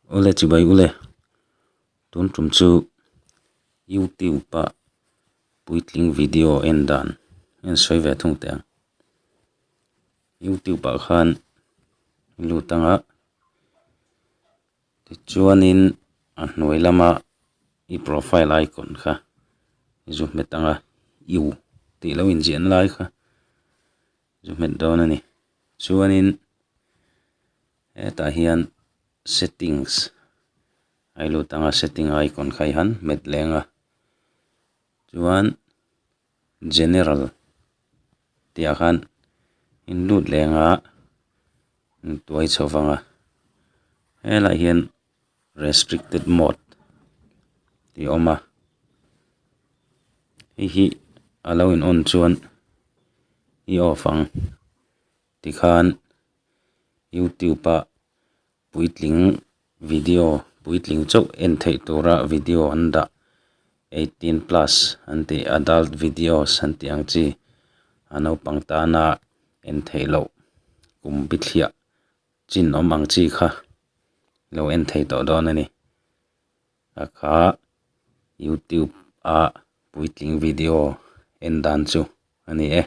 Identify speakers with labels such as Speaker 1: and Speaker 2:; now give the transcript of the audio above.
Speaker 1: Awle chibai ule, tun tum chu youtube ah puitling video en dan en sawi ve thung teh ang. Youtube ah khan lut anga tichuanin a hnuai lama i profile icon kha i zu hmet anga u tih lo inziahna lai kha zu hmet dawn a ni. Chuanin hetah hian settings a i lut anga setting icon kha i han hmet leng a chuan general tih ah khan in lut leng a in tuai chho vang a helaiah hian restricted mode tih a awm a hei hi a lo in on chuan i off ang tikhan youtube ah puitling video puitling chauh en theih tura video an dah 18 plus an tih adult videos an tih ang chi a naupang tana en theih loh kum bithliah chin awm ang chi kha lo en thei tawh dawn a ni a kha youtube a puitling video en dan chu a ni e.